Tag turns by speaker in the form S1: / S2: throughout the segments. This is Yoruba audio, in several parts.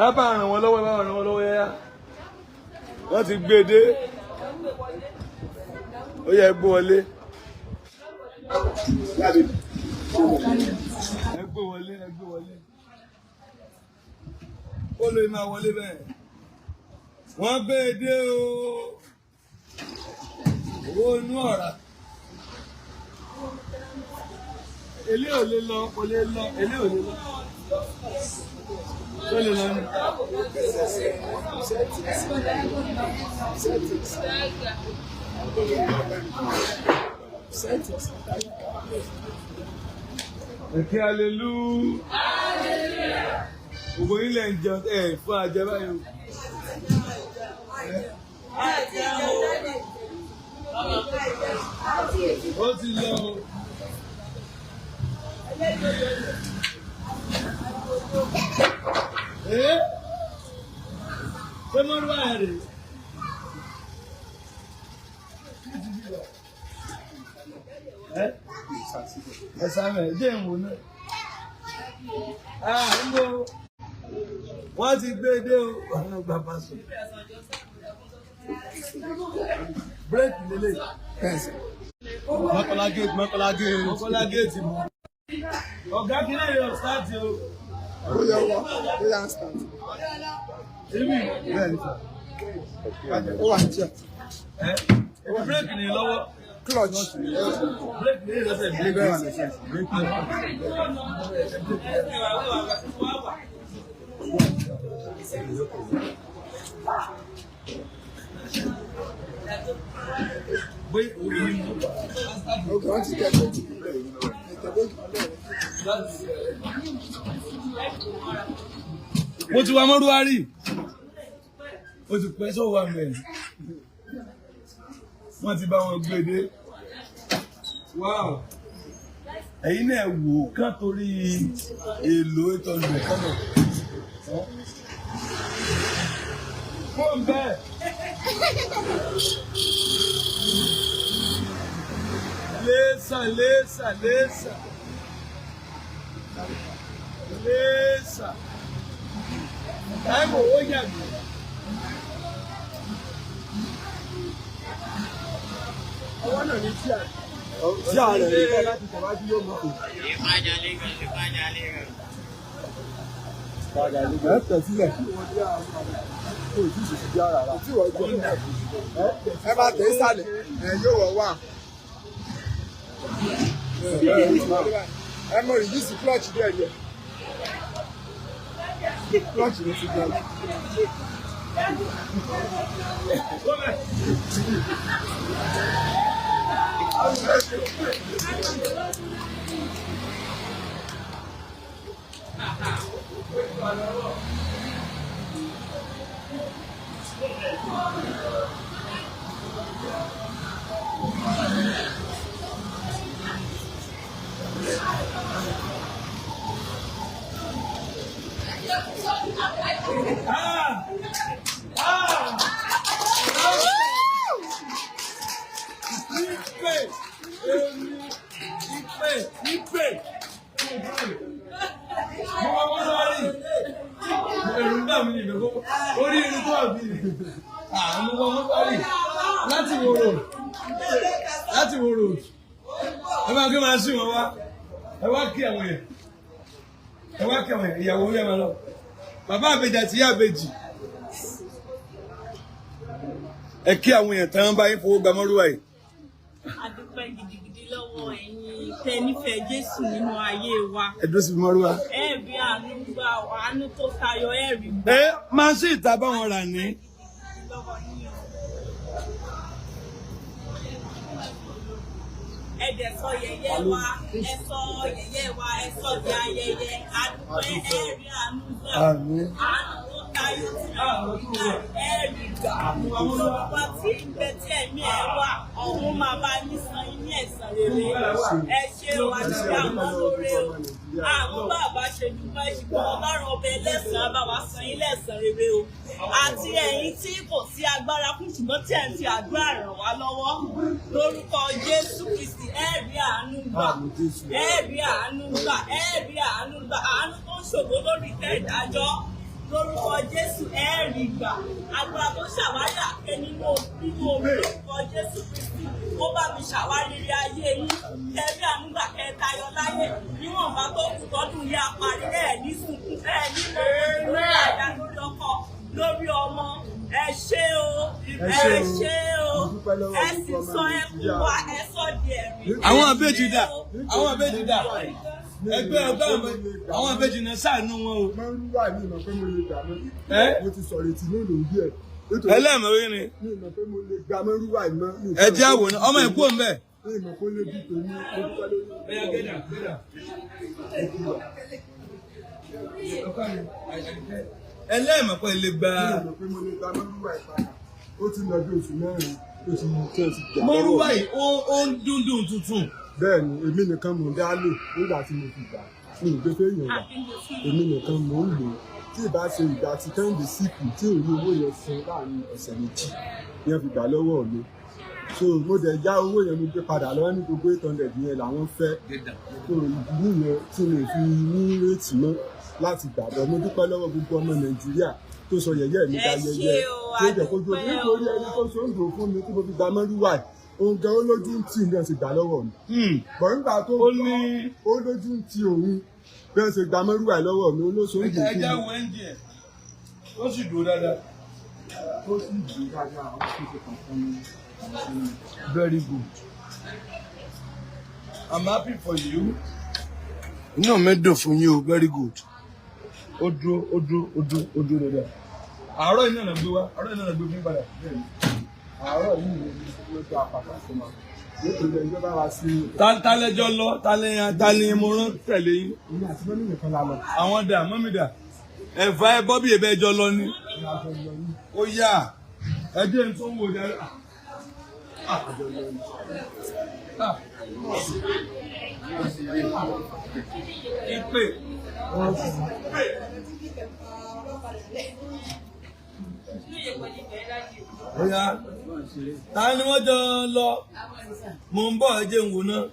S1: Ẹ bá ràn wọ́n lọ́wọ́, ẹ bá ràn wọ́n lọ́wọ́ yáyá. Wọ́n ti gbé e dé. Ó yẹ gbé wọlé. Ẹ gbé wọlé, ẹ gbé wọlé. Ó lè máa wọlé bẹ́ẹ̀. Wọ́n gbé e dé o. Owó inú ọ̀rá. Elé ò lè lọ, kò lè lọ, elé ò lè lọ. Tó lè lọ ni. Ẹ̀kẹ́ alelu. Gbogbo yín lẹ̀ ń jẹun ẹ̀ fún ajẹ́ báyìí o. Ó ti lọ o. Ẹ́ ṣé mọ́rúwá ẹ̀ rèé? Ẹ́ ẹ sáré ẹ jẹ́ ìwò náà. Ah, ń bọ̀ wọ́n ti gbé e dé o. Ọ̀nà gba pàṣẹ. Bírèkì lélẹ̀.
S2: Mọ́kànlá gate, Mọ́kànlá gate.
S1: Mọ́kànlá géètì mọ́. Ọ̀gá kìíní yóò sáàtì o.
S2: Ó yẹ wọ, ó yà ń stand.
S1: Èmi
S2: Bẹ́ẹ̀ ni sà. Ó wà ní chair.
S1: ẹ́ èmi bírèkì ní lọ́wọ́.
S2: Clutch.
S1: Bírèkì ní lọ́sẹ̀
S2: Bẹ́ẹ̀ ni sà.
S1: Bóyá òun ni mo
S2: Ok, wọ́n ti tẹ bírèkì. Tẹ bírèkì bẹ́ẹ̀ ni.
S1: Mo ti wá mọ́rúwárì. Ó ti pẹ́ sọ́wọ́ wa mẹ́rin. Wọ́n ti bá wọn gbé dé. Wow. Ẹ̀yin náà wò ó kán torí èlò 800 kọ́nà. Fóònù bẹ́ẹ̀. Lẹ́sà lẹ́sà lẹ́sà. Lẹ́sà. Táìmù owó yàgbé.
S2: Ọwọ́ náà ní chair. Chair rẹ̀ ní kọ́ láti tẹ̀wájú yóò mọ̀. Ẹ tẹ̀ sílẹ̀. Kò tí ì sì sí ara rà. Ẹ bá tẹ̀ sálẹ̀, ẹ yóò wọ̀ wá. Ẹ mọ rìdíìsì clutch díẹ̀ díẹ̀. Clutch ló ti gbà.
S1: Ah! Ah! Ìpè èmi ìpè ìpè. Mo wá wọ́n sáré. Ẹ̀rù ń bà mí ní ìdókòwò. Orí irin tó wà bí mi. Mo wá wọ́n sáré. Láti wo road. Láti wo road. Ẹ máa kí máa sí wọn wá. Ẹ wá kí àwọn yẹn. Ẹ wá kí àwọn yẹn. Ìyàwó yẹn máa lọ. Bàbá àbèjì àti ìyá àbèjì. Ẹ kí àwọn èèyàn tán bá yín fowó gba mọ́rúwá yìí.
S3: A dúpẹ́ gidigidi lọ́wọ́ ẹ̀yin tẹ́ nífẹ̀ẹ́ Jésù nínú ayé wa.
S1: Ẹ dúró síbi mọ́rúwá.
S3: Ẹ rí àánú gbà, àánú tó tayọ ẹ rí gbà
S1: Ẹ máa sí ìta báwọn rà ní.
S3: lọ́wọ́ yín o. Ẹ dẹ̀ sọ yẹ̀yẹ́ wa, ẹ sọ yẹ̀yẹ́ wa, ẹ sọ di ayẹyẹ. A dúpẹ́ ẹ rí àánú gbà.
S1: Àmín.
S3: Àánú tó tayọ tí a ò rí gbà, ẹ rí gbà. Olúwa tí ń bẹ tí ẹ̀mí ẹ̀ wà, ọ̀hún máa bá yín san yín ní ẹ̀san rere. Ẹ ṣé o, àti àwọn olóore o. Àwọn bàbá ṣe dúpẹ́ ṣùgbọ́n Ọlọ́run ọbẹ̀ ẹlẹ́sàn-án bá wa san yín lẹ́san rere o. Àti ẹ̀yin tí kò sí agbára fún, ṣùgbọ́n tí ẹ̀ ń fi àdúrà ràn wá lọ́wọ́, lórúkọ Jésù Kristi, ẹ rí àánú gbà, ẹ rí àánú gbà, ẹ rí àánú gbà. Àánú tó ń ṣògo lórí ìtẹ́ ìdájọ́, lórúkọ Jésù, ẹ rí gbà. Agbára tó ṣàwárí àké nínú omi, lórúkọ Jésù Kristi, ó bá mi ṣàwárí rí ayé yín. Kẹrí àánú gbà, kẹ tayọ láyé. Níwọ̀nba tó kù tọ́dún yá parí, ẹ ní sunkún, ẹ ní mọ́ lórí àyà, lórí ọkọ, lórí ọmọ. Ẹ ṣé o, ẹ ṣé o. Ẹ sì sọ ẹkún wa, ẹ sọ di ẹ̀rín.
S1: Àwọn àbẹ́jì dà? Àwọn àbẹ́jì dà? Ẹgbẹ́ ọgbẹ́ àwọn àbẹ́jì náà ṣàánú wọn o.
S2: Márúwá mi mọ̀ pé mo lè gbà mọ́.
S1: Ẹ́?
S2: Mo ti sọ̀rọ̀ ètí ní lòdì ẹ̀. Nítorí
S1: Ẹlẹ́mọ̀wé ni.
S2: mi mọ̀ pé mo lè gbà márúwá yìí mọ́.
S1: Ẹ jẹ́ àwòrán ọmọ ìkú òun bẹ́ẹ̀.
S2: Mi mọ̀ pé ó lè bí tèmi. Mo dúpẹ́ lórí.
S1: Ẹyà gẹ́dà gẹ́dà. Ẹlẹ́mọ̀ pé lè gba.
S2: Mi mọ̀ pé mo lè gbà márúwá yìí padà. Ó ti lọ bí oṣù 4 tó ti tí ó ti gbà lọ́wọ́.
S1: Mọ́rúwá yìí, ó ń dúndùn tuntun.
S2: Bẹ́ẹ̀ ni, èmi nìkan mò ń dá lò nígbà tí mo fi gbà. Mi ò gbé fẹ́yìn wà. Èmi nìkan mò ń lò ó. Tí ìbá ṣe ìgbà tí Kẹ́hìndé síkù tí ò rí owó yẹn san láàrin ọ̀sẹ̀ 2 yẹn fi gbà lọ́wọ́ mi. So mo dẹ̀ yá owó yẹn, mo gbé padà lọ́wọ́ ní gbogbo 800 yẹn làwọn fẹ́. So ìdí nìyẹn tí mi fi ní rètí mọ́ láti gbàgbọ́. Mo dúpẹ́ lọ́wọ́ gbogbo ọmọ Nàìjíríà tó sọ yẹ̀yẹ́ mi
S3: Ẹ
S2: da
S3: ṣé
S2: yẹyẹ
S3: o,
S2: tó jẹ́ kó dúró
S3: a dúpẹ́
S2: nítorí
S3: o.
S2: ẹni tó ṣe ń dùn fún mi tí mo fi gba mọ́rúwà yìí, òun gan ó lójú ń tì ní ọ̀sẹ̀ gbà lọ́wọ́ mi. Bọ̀ nígbà tó
S1: Ó ní
S2: ó lójú ń ti òun bí wọ́n ṣe gba mọ́rúwà yìí lọ́wọ́ mi, ó ló ṣe ń dùn fún
S1: Ẹja
S2: mi.
S1: wo ẹ́ńjì ẹ̀, ó sì dúró dáadáa.
S2: Ó sì dùn dáadáa, àwọn tó ṣe kàn fún mi.
S1: Very good. I'm happy for you. Inú mi dùn fún yín o, very good. Ó dúró, ó dúró, ó dúró, ó dúró dáadáa. Àárọ̀ iná náà gbé wá, àárọ̀ iná náà gbé fún padà.
S2: Àárọ̀ yìí ni mo gba pàpà fún wa nítorí ẹjọ́ bá wa sí.
S1: Ta lẹ́jọ́ lọ, ta lẹ́yìn mo rán tẹ̀lé yín?
S2: Èmi àti mọ́mí nìkan la lọ.
S1: Àwọn dà, mọ́mí dà? Ẹ̀fà ẹ bọ́bí ẹ̀bẹ̀ ẹjọ́ lọ ni.
S2: Ní àjọ lọ ní.
S1: Ó yá, ẹjẹ́ ń tó ń wò dáadáa.
S2: Àjọ lọ ní.
S1: Ah. Ìpè. Ìpè. Ó yá, ta ni wọ́n jọ lọ? Mò ń bọ̀, ẹ jẹ́ n wò náà.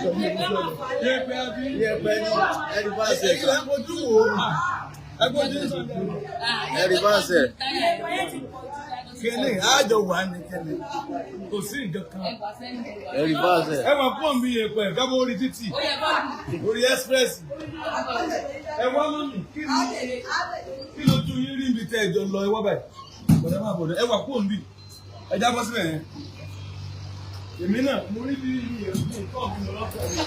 S1: Yẹ̀pẹ̀ àbí?
S4: Yẹ̀pẹ̀ ni ẹ̀rí bá ṣe.
S1: Ẹ fojú wò ó. Ẹ fojú sọ.
S4: Ẹ̀rí bá ṣe.
S1: Kẹ́lẹ́ àjọ wà ní kẹ́lẹ́. Kò sí nǹkan kan.
S4: Ẹ̀rí bá ṣe.
S1: Ẹ máa pọ̀ mí yẹ̀pẹ̀ kábọ̀ orí títì. Orí express. Ẹ wá mọ́mì, kí ni kí lójú yín rí ibi tẹ́ ẹ jọ lọ? Ẹ wá báyìí. Bọ̀dá máa bọ̀dá. Ẹ wà pọ̀ mí. Ẹ já bọ́ síbẹ̀ yẹn. Èmi náà mo rí bí ìyẹ̀fun nǹkan mi lọ́pọ̀ mi.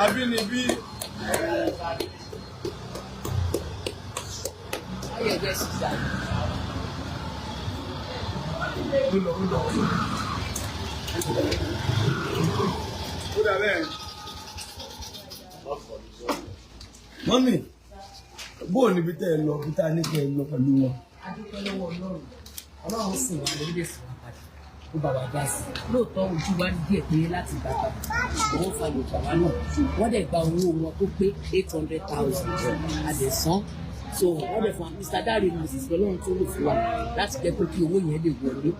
S1: Abínibí. Ó lọ, ó lọ, ó lọ. Ó dà bẹ́ẹ̀. Mọ́mì, bóò níbi tẹ́ ẹ lọ, bí tá a ní kẹ́ ẹ lọ pẹ̀lú wọn?
S5: A dúpẹ́ lọ́wọ́ Ọlọ́run. Ọlọ́run sìn wá lórí, sìn wá padà, ó bá wa dá sí i. Lóòótọ́, ojú wa ní díẹ̀ pé láti gbà padà, ṣùgbọ́n ó fa lògbà wá náà. Wọ́n dẹ̀ gba owó wọn tó pé 800,000, àdẹ̀sán. So wọ́n dẹ̀ fún wa, Mr. Dare Moses lọ́lọ́run tó lò fún wa láti jẹ́ pé kí owó yẹn lè wọlé.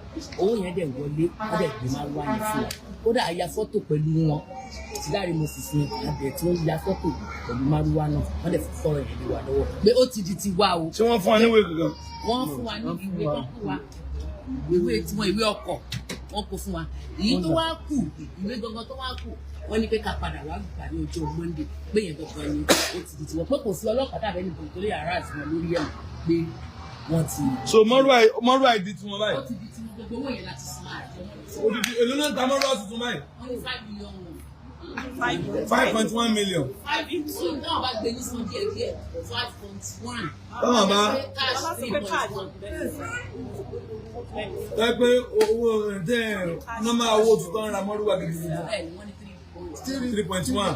S5: Owó yẹn dẹ̀ wọlé, wọ́n dẹ̀ gbé máa wá yẹn fún wa. Kódà, a ya fọ́tò pẹ̀lú wọn tí Dare Moses ni, a dẹ̀ tún ya fọ́tò pẹ̀lú márúwá náà. Wọ́n dẹ̀ fi kọ́rọ̀ yẹn lé wa lọ́wọ́ pé ó ti di tiwa o.
S1: Ṣé wọ́n fún wa níwèé kankan?
S5: Wọ́n fún wa ní ìwé kan, fún wa ìwé tiwọn, ìwé ọkọ̀ wọ́n kó fún wa. Èyí tó wá kù, ìwé gangan tó wá kù, wọ́n ní pé ká padà wá gbà ní ọjọ́ Monday, pé yẹn gangan ni ó ti di tiwọn, pé kò sí ọlọ́pàá tàbí ẹnì kan tó lè harass wọn lórí ẹ̀, pé wọ́n ti.
S1: So mọ́rúwá ìdí tiwọn báyìí.
S5: Ó ti di tiwọn, gbogbo owó yẹn láti san àjọ.
S1: Odidi èló náà ń ta mọ́rúwá tuntun báyìí?
S5: Wọ́n ní 5 million wọn.
S1: 5.1 million.
S5: So náà bá gbé ní san díẹ̀ díẹ̀, 5.1.
S1: Táwọn bá
S5: Cash 3.1.
S1: tẹ́ pé owó tẹ́ nọ́mà owó tuntun ń ra mọ́rúwà gidigidi.
S5: Bẹ́ẹ̀ ni wọ́n ní 3.1.
S1: 3.1.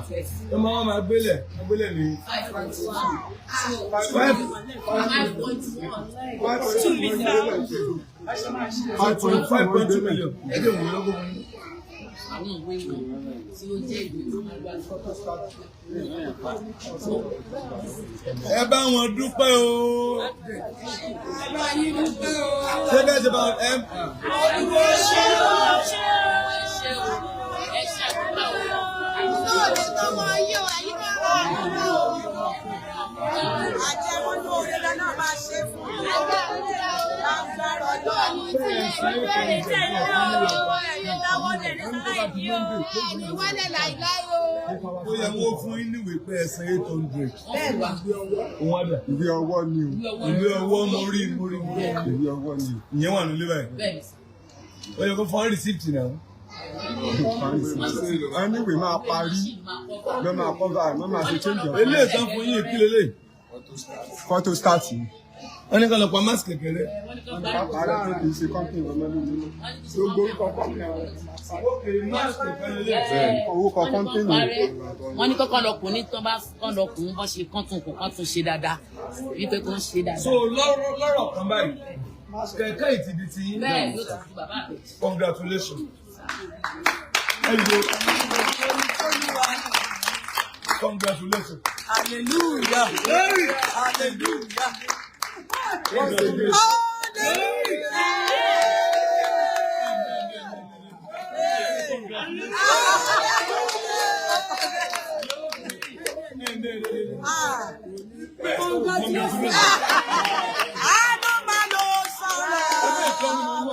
S1: Nọ́mà wọn máa gbélẹ̀ máa gbélẹ̀ ní
S5: 5.1.
S1: five
S5: 5.1.
S1: 5.2 million. Ẹ jẹ́ òun lọ́gbọ̀n wọn.
S5: Àwọn ìwé wọn tí ó jẹ́ ìwé tó máa wà.
S1: Ẹ bá wọn dúpẹ́ o. Ṣé bẹ́ẹ̀ ṣe bá ẹ
S5: Ẹ ṣé o, ẹ ṣe àdúrà o.
S3: Àjẹmọ́nú oore lọ́nà máa ṣe fún mi. Lágbára Ọlọ́run.
S1: Ó yẹ wọ́n fún yín níwèé pé ẹ san 800. Òun á dà.
S2: Ìwé ọwọ́ ni o.
S1: Ìwé ọwọ́, mo rí, mo rí, mo rí.
S2: Ìwé ọwọ́ ni o.
S1: Ìyẹn wà nílé báyìí.
S5: Bẹ́ẹ̀ ni sir.
S1: Ó yẹ kó fún receipt náà.
S2: Anyway, máa parí lọ́ máa cover, lọ́ máa ṣe change of
S1: Eléyìí tán fún yín, ìkílẹ̀ lè.
S2: Photo start ni.
S1: Wọ́n ní ká lọ pa mask kékeré.
S5: Wọ́n ní kán bá
S2: Parẹ́ tó kì í ṣe company wọn mọ́ lónìí.
S5: Gbogbo
S2: Orúkọ company wọn.
S1: Ok, mask kékeré lè.
S2: Orúkọ company.
S5: Wọ́n ní kọ́kọ́ lọ kùn ní tán bá kán lọ kùn bọ́n ṣe kán tún kùn kán tún ṣe dáadáa wípé kó ń ṣe dáadáa.
S1: So lọ́rọ̀ kan báyìí, kẹ̀kẹ́ ìtìdí ti yín.
S5: Bẹ́ẹ̀ ló ti di bàbá àbẹ̀jì.
S1: Congratulations. Ẹ yo. Congratulations.
S3: Hallelujah. Hallelujah.
S1: Congratulations.
S3: Hallelujah.
S1: Congratulations.
S3: Àánú máa lọ sọ̀rọ̀.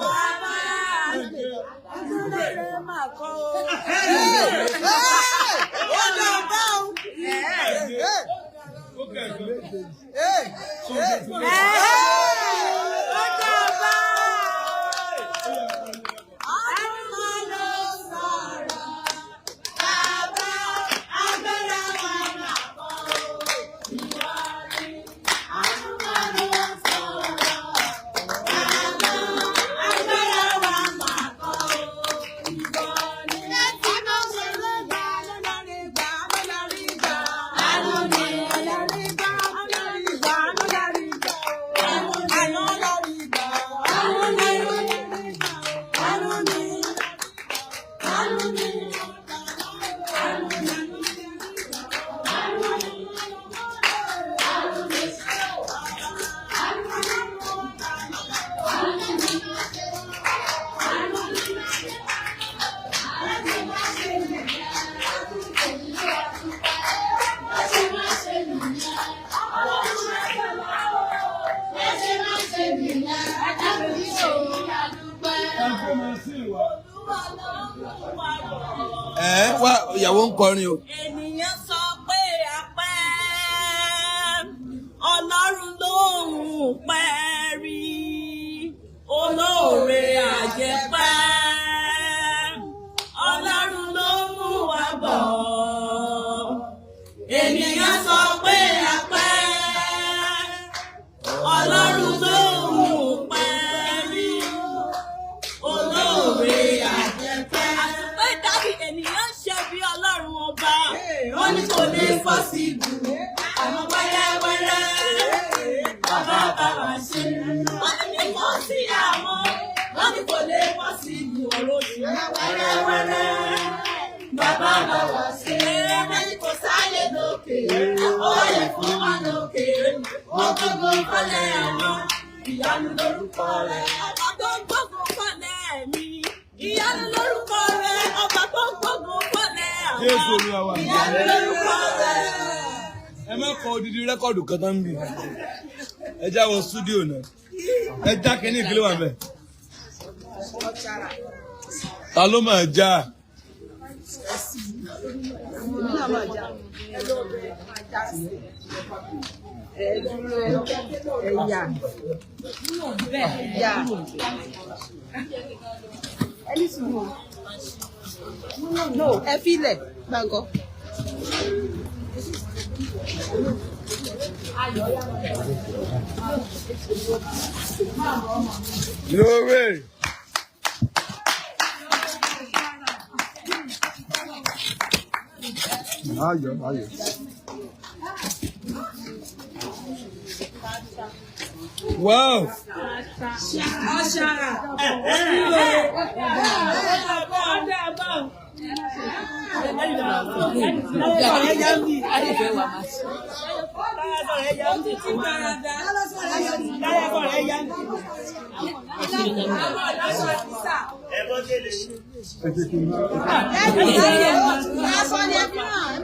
S3: Bàbá rẹ̀ máa kọ́ o. Ó lọ bá o. Ó lọ bá o. Àánú máa lọ sọ̀rọ̀. Bàbá agbára wa máa kọ́ o. Ìwọ ni àánú máa lọ sọ̀rọ̀. Bàbá agbára wa máa kọ́ o. Ìwọ ni. Láti máa ṣe ló gbà lọ́nà rí gbà lọ́nà rí gbà. Àánú ni lọ́nà rí gbà lọ́nà rí gbà lọ́nà rí gbà. Àánú lọ́nà rí gbà. Àánú ni àánú ni àánú ni àánú ni.
S1: Ẹ wá, ìyàwó ń kọrin o.
S3: Ènìyàn sọ pé apẹ́, Ọlọ́run lòun pẹ́ rí, olóore àjẹpẹ́. Ọlọ́run ló mú wa bọ̀. Ènìyàn sọ pé apẹ́, Ọlọ́run lòun pẹ́ rí, olóore àjẹpẹ́. Àtúpẹ́ dábì ènìyàn ṣe bí Ọlọ́run ọba. Wọ́n ní kò ní possible. Àmọ́ wẹ́rẹ́wẹ́rẹ́, bàbá bá wa ṣe. Wọ́n ní kò sí àwọn. Wọ́n ní kò lè possible ọ̀rọ̀ oṣù. Wẹ́rẹ́wẹ́rẹ́, bàbá bá wa ṣe. Wọ́n ní kò sáyé lókè. Ó yẹ fún wa lókè. Wọ́n gbogbo fọlẹ̀ àwọn. Ìyanu lórúkọ rẹ̀. Ọba tó ń gbógun fọlẹ̀ mi. Ìyanu lórúkọ rẹ̀. Ọba tó ń gbógun fọlẹ̀ àwọn.
S1: Jésù Olúwa wa.
S3: Ìyanu lórúkọ rẹ̀.
S1: Ẹ má kọ odidi record kan tán bí. Ẹ já wọ studio náà. Ẹ já kínní ìkílẹ̀ wà mẹ́. Ta ló máa já?
S6: Ẹ̀yà ẹ̀yà ẹni sùúrù. No, ẹ filẹ̀ gbàngàn.
S1: Glory.
S2: Ayọ̀ ayọ̀.
S1: Wow.
S2: Ẹ jẹ́ kí n
S6: Aṣọ ni ẹ fi hàn.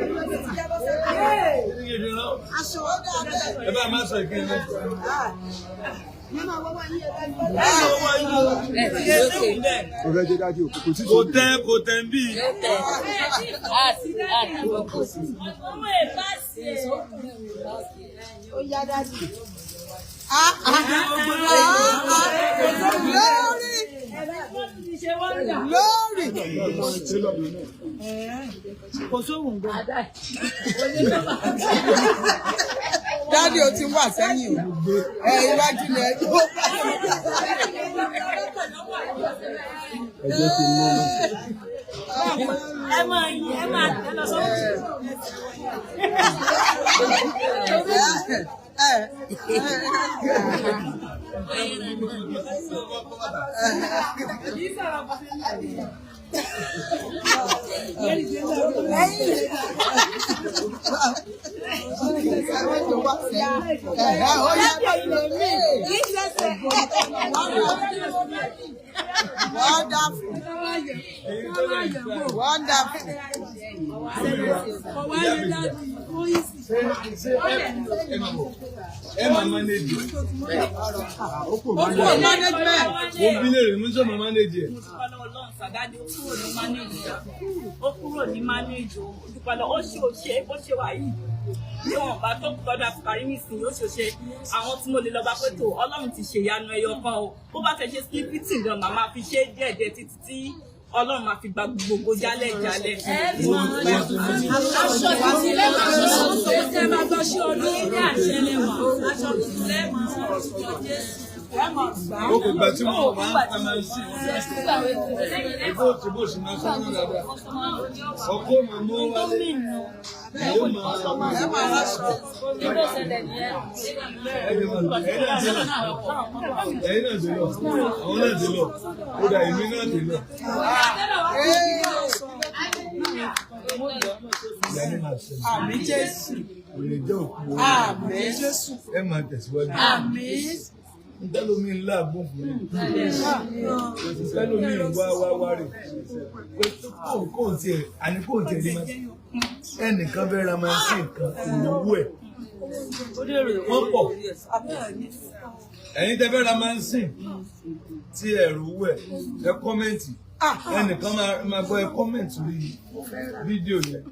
S6: Aṣọ ó dà bẹ́ẹ̀.
S1: Ẹ bá máa sọ ìkíni náà.
S2: Mo fẹ́ jẹ́ dájú òkú kò tí
S1: Kò tẹ kò tẹ ń bí.
S6: Ó yá dájú. Lórí lórí.
S2: Ṣé lọ́dún náà?
S6: Dádì o ti wà sẹ́yìn o. Ẹ iwájú ni ẹ tó.
S2: Ẹ jẹ́ kí n mú un.
S3: Ẹ máa yí, ẹ máa tẹ lọ sọ́wọ́.
S6: Wonderful. Wonderful.
S1: Ṣé ẹ máa bọ̀? Ẹ máa manage.
S2: Ó kò máa ń
S6: Ó management.
S1: Mo ń bí léèrè, mo ń sọ máa manage ẹ̀.
S3: Dúpẹ́ lọ́wọ́ Ọlọ́run sàdáde, ó kúrò ní manage, ó kúrò ní manage o. Dúpẹ́ lọ́wọ́, ó ṣe òṣè bó ṣe wà yìí, bí wọn bá tó gbọ́dọ̀ àfikàrí nísìnyí, ó ṣe òṣè àwọn tí mo lè lọ bá pé tó Ọlọ́run ti ṣe ìyanu ẹyọ kan o. Bó bá fẹ́ ṣe sleeping gan, màmá fi ṣe díẹ̀díẹ̀ títí tí Ọlọ́run máa fi gba gbogbo jálẹ̀ jálẹ̀.
S7: Aṣọ tuntun lẹ́mọ̀, aṣọ tuntun tẹ́ máa gbọ́ sí ọdún ní àṣẹ lẹ́wọ̀n. Aṣọ tuntun lẹ́mọ̀, orúkọ Jésù.
S1: Ó kò gbà tí wọ́n máa ń pa máa ń sìn. Ìbò tí bò sì máa sọ́nà dáadáa. Ọkọ máa mú wálé. Yóò máa sọ máa
S6: Ẹ máa ráṣọ.
S1: Ẹ̀yin náà ti lọ. Ẹ̀yin náà ti lọ. Àwọn náà ti lọ. Ó dà èmi náà ti lọ. Ìyá ni màá ṣe.
S6: Àmín Jésù.
S1: Kò lè jẹ́ òkú o.
S6: Àmín Jésù.
S1: Ẹ máa tẹ̀síwájú.
S6: Àmín.
S1: Ntẹ́lómi ńlá àgùn fún mi. Ntẹ́lómi ń wá wá wá rè. Pé kò tiẹ̀ àní kò tiẹ̀ ní máa. Ẹnìkan fẹ́ ra máa sí nǹkan òwò ẹ̀. Wọ́n pọ̀. Ẹ̀yin tẹ́ fẹ́ ra máa ń sìn tí ẹ̀rù owó ẹ̀ ẹ comment. Ẹnìkan máa gbọ́ ẹ comment lórí fídíò yẹn.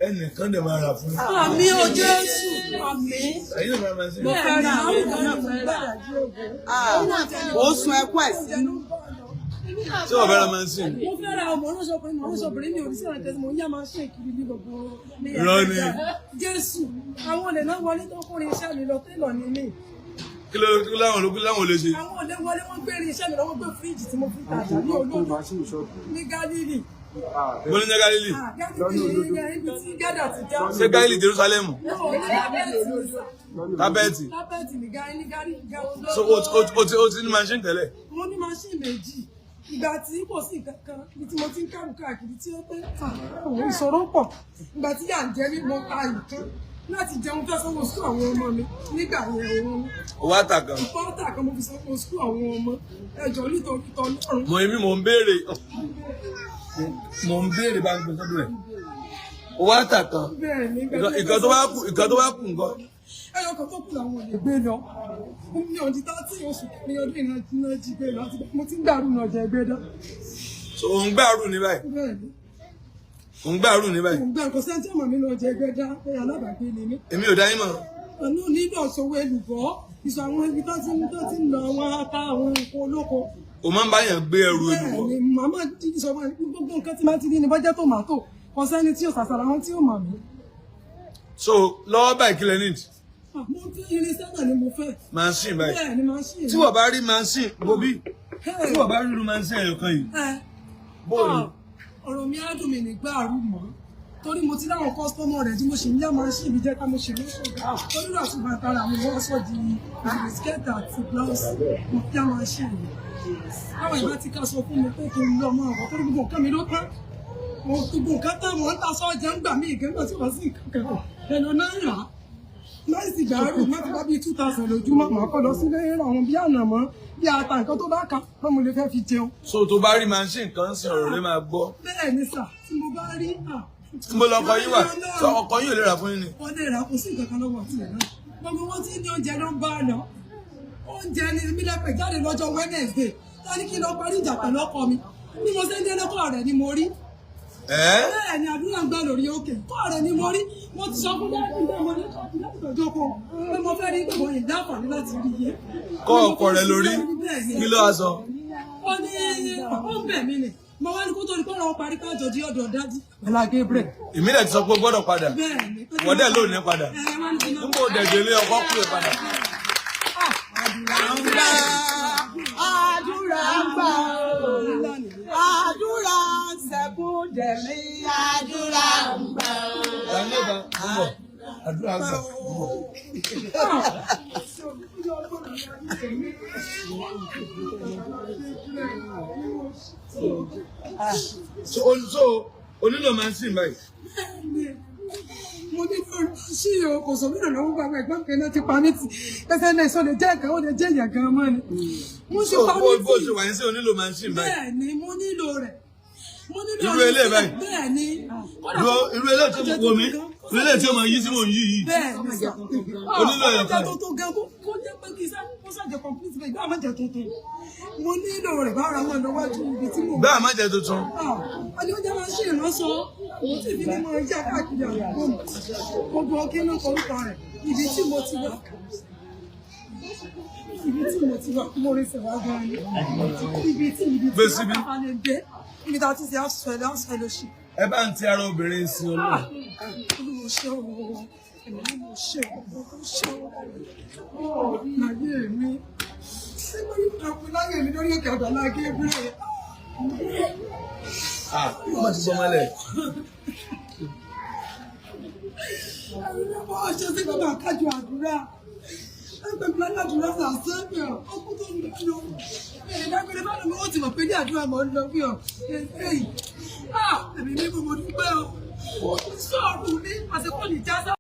S1: Ẹnìkan dẹ̀ máa rà fún yín.
S6: Àmín o Jésù. Àmín.
S1: Ẹ̀yin náà máa máa sìn.
S6: Ó sun ẹkún ẹ̀ sínú.
S1: Ṣé wọ́n fẹ́ ra máa ń sìn?
S7: Mo fẹ́ ra ọmọ oníṣọ́bìnrin, mo oníṣọ́bìnrin mi ò ní sí ọ̀rẹ́ tẹ́sí, mo ń yá máa ṣe ìkiri ní gbogbo. Ní
S1: Irọ́ ni.
S7: Jésù, àwọn olè náà wọlé tó kórin iṣẹ́ mi lọ, télọ̀ ni mí.
S1: Kí ló kí láwọn olókùn láwọn ò lè ṣe?
S7: Àwọn olè wọlé, wọ́n gbé irinṣẹ́ mi lọ, wọ́n gbé fíríjì tí mo fi tajà ní
S2: Wọ́n kó
S7: olódò
S2: machine ṣọ́ọ̀bù.
S7: ní Gálílì.
S1: Mo ní ní Galili.
S7: Ah, Gálílì ní ibi tí Gádà ti já.
S1: Ṣé Galili Jerusalem?
S7: No, ní Tábẹ́ẹ̀tì ní sà.
S1: Tábẹ́ẹ̀tì.
S7: Tábẹ́ẹ̀tì ní Gálílì, ní Gálílì.
S1: So o ti ní machine tẹ́lẹ̀.
S7: Mo ní machine méjì. Ìgbà tí kò sí nǹkan kan ibi tí mo ti ń kẹ́rù káàkiri tí ó pé àwọn ìṣòro pọ̀. Ìgbà tí yà ń jẹ mí, mo ta nǹkan láti jẹun, fẹ́ sanwó sukú àwọn ọmọ mi nígbà yẹn òun
S1: O wá tà kan.
S7: pọ́ńtà kan mo fi sanwó sukú àwọn ọmọ ẹjọ́ nítorí tọlọ́run.
S1: Mo èmi mò ń béèrè. Mò ń béèrè bá ń gbé sọ́dọ̀ ẹ̀. O wá tà kan.
S7: Bẹ́ẹ̀ ni.
S1: Ìkan tó bá kù nǹkan.
S7: Ẹyọ kan tó kù làwọn ò lè gbé lọ ní ọdún tá tí oṣù kẹrin ọdún ìran jí gbé lọ àti mo ti ń gbàrú náà jẹ gbé dán.
S1: So òun gbàrú ní báyìí.
S7: Bẹ́ẹ̀ ni.
S1: Òun gbàrú ní báyìí.
S7: Mo ń gbà kó sẹ́ńtì ọmọ mi náà jẹ gbé dán pé alábàágbé ni mí.
S1: Èmi ò dá yín mọ̀.
S7: Ọ̀nà nílò ṣòwò èlùbọ́, ìṣọ̀ àwọn ibi tó ti ń lọ àwọn ata, àwọn nǹkan olóko.
S1: O máa ń bá yàn gbé ẹrù èlùbọ́?
S7: Bẹ́ẹ̀ ni, màmá dídí sọ fún mi, gbogbo nǹkan tí máa ti ní ní bọ́jẹ́ tòmátò, kò sẹ́ni tí ò sàṣàrà àwọn tí ò mọ̀ mí.
S1: So lọ́wọ́ báyìí, kí lẹ need?
S7: Mo fẹ́ irinṣẹ́ náà ni mo fẹ́.
S1: Machine báyìí?
S7: Bẹ́ẹ̀ ni, machine.
S1: Tí wọ́n bá rí machine gobi, tí wọ́n bá rí irú machine ẹ̀yọ̀ kan yìí, bóòlù?
S7: Ọ̀rọ̀ mi á dùn mí nígbà àrùn mọ́, torí mo ti láwọn customer rẹ̀ tí mo ṣì ń yá machine mi jẹ́ ká mo ṣe lóṣù, torí rà ṣùgbọ́n àtàrà àwọn wọ́n sọ di skirt àti blouse. Mo yá machine mi, àwọn ìbá ti ká sọ fún mi pé kí n lọ mọ́ ọ̀rọ̀, torí gbogbo nǹkan mi ló tán. Mo gbogbo nǹkan tán, mo ń ta sọ́jà ń gbà mí ìgbẹ́gbẹ́ tí wọ́n sì kankan ẹnu náà rà á láìsí gbàrú láti bá bíi 2,000 lójúmọ́. Màá kọ́ lọ sílé àwọn bí ànàmọ́, bí ata, nǹkan tó bá kà pé mo lè fẹ́ fi jẹun.
S1: So tó bá rí machine kan sí, ọ̀rọ̀ rẹ máa gbọ́?
S7: Bẹ́ẹ̀ ni sà, tí mo bá rí à.
S1: Mo lọ ọkọ yín wà sọ, ọkọ yín ò lè rà fún yín ni?
S7: Wọ́n lè rà, kò sí nǹkan kan lọ́wọ́ tiẹ̀ náà. Gbogbo wọn tí ní oúnjẹ ló ń bá lọ. Oúnjẹ ni mílẹ̀pẹ̀ jáde lọ́jọ́ Wednesday, ta ní kí n lọ parí ìjà pẹ̀lú ọkọ mi. Bí mo ṣe ń dé lọ́kọ̀ rẹ̀ ni mo rí.
S1: Ẹ́?
S7: Bẹ́ẹ̀ ni, àdúrà ń gbà lórí òkè kọ́ rẹ̀ ni mo rí. Mo ti sọ fún dájú pé mo ní kọ́ọ̀tù láti tọ́jú ọkọ pé mo fẹ́ rí gbogbo ìdá àǹfààní láti rí iye.
S1: Kọ́ ọkọ rẹ lórí, kí ló wá sọ?
S7: Ó ní ó ń bẹ̀ mí ni. Mo wá ní kó tó ní kó lọ́wọ́ parí kájọ di ọ̀dọ̀ dájú. Bàlá Gabriel.
S1: Èmi dẹ̀ ti sọ pé o gbọ́dọ̀ padà.
S7: Bẹ́ẹ̀ ni.
S1: Wọ́n dẹ̀ lónìí padà.
S7: Ẹ wá ní kí n
S1: Nígbà òdẹ̀ délé ọkọ kúrò padà.
S6: Àdúrà ń gbà, àdúrà ń gbà, àdúrà ń sẹ́kún dẹ̀mí, àdúrà ń gbà.
S1: Ìyá ọba ń bọ̀, àdúrà gbà ń bọ̀. So onílò machine báyìí?
S7: Mo ní sí o, kò sọ mí lọ́wọ́. Gbàgbọ́ ẹ̀gbọ́n kan náà ti pa mí tì ẹsẹ̀ náà sọ lè jẹ́ ẹ̀kan, ó lè jẹ́ èèyàn gan-an mọ́ ni mo ṣe
S1: So
S7: pa
S1: bó
S7: mí
S1: bó
S7: tì.
S1: ṣe wà yín sí, onílò machine báyìí?
S7: Bẹ́ẹ̀ ni, mo nílò rẹ̀, mo nílò
S1: Irú
S7: rẹ̀.
S1: eléyìí báyìí?
S7: Bẹ́ẹ̀ ni.
S1: Dúró, irú eléyìí tó wò mí, irú eléyìí tí ó máa yí sí mò ń yí yìí?
S7: Bẹ́ẹ̀ ni sà.
S1: O nílò ẹ̀yọ̀ kan.
S7: Jẹ́ tuntun gan, kó jẹ́ pé kí sá kó sàjẹ́ complete bẹ́ẹ̀ bá má jẹ́ tuntun. Mo nílò rẹ̀ bá ara wọn lọ́wọ́jú ibi tí mo.
S1: Bẹ́ẹ̀ má jẹ́ tuntun.
S7: Ọdún oúnjẹ máa ń ṣe ìránṣọ òun tí fi ní mọ ẹjẹ káàkiri àdúgbò mi. Gbogbo kí ló kọrúkọ rẹ̀, ibi tí mo ti wá, ibi tí mo ti wá, mo rí sẹ̀wá gan ni ibi
S1: Gbé
S7: tí
S1: síbí.
S7: wọ́n lè dé ibi tá a ti ṣe house fellowship.
S1: Ẹ bá ń ti ara obìnrin sin Ọlọ́run.
S7: Olúwo ṣe o, ẹ̀mí ni mo ṣe o, mo ṣe o láyé mi, ṣé mo ní ìtàkùn láyé mi lórí òkè Àgbàlá Gabriel.
S1: Ah, wọ́n ti sọmọlẹ̀.
S7: Ẹ̀rọ ṣe sí bàbá àkájọ àdúrà. Ẹgbẹ́ mi lálàdúrà lásán mi ọ̀ ọkùn tó ń lọ. Ẹ̀rẹ̀ dágbére bá lọ́mọ, ó ti mọ̀ pé ní àdúrà mọ̀ ń lọ bí ọ̀. Ẹ̀yìn, ah, ẹ̀mí mi mo dúpẹ́ o. Sọ̀rọ̀ ní àsìkò ní jásá.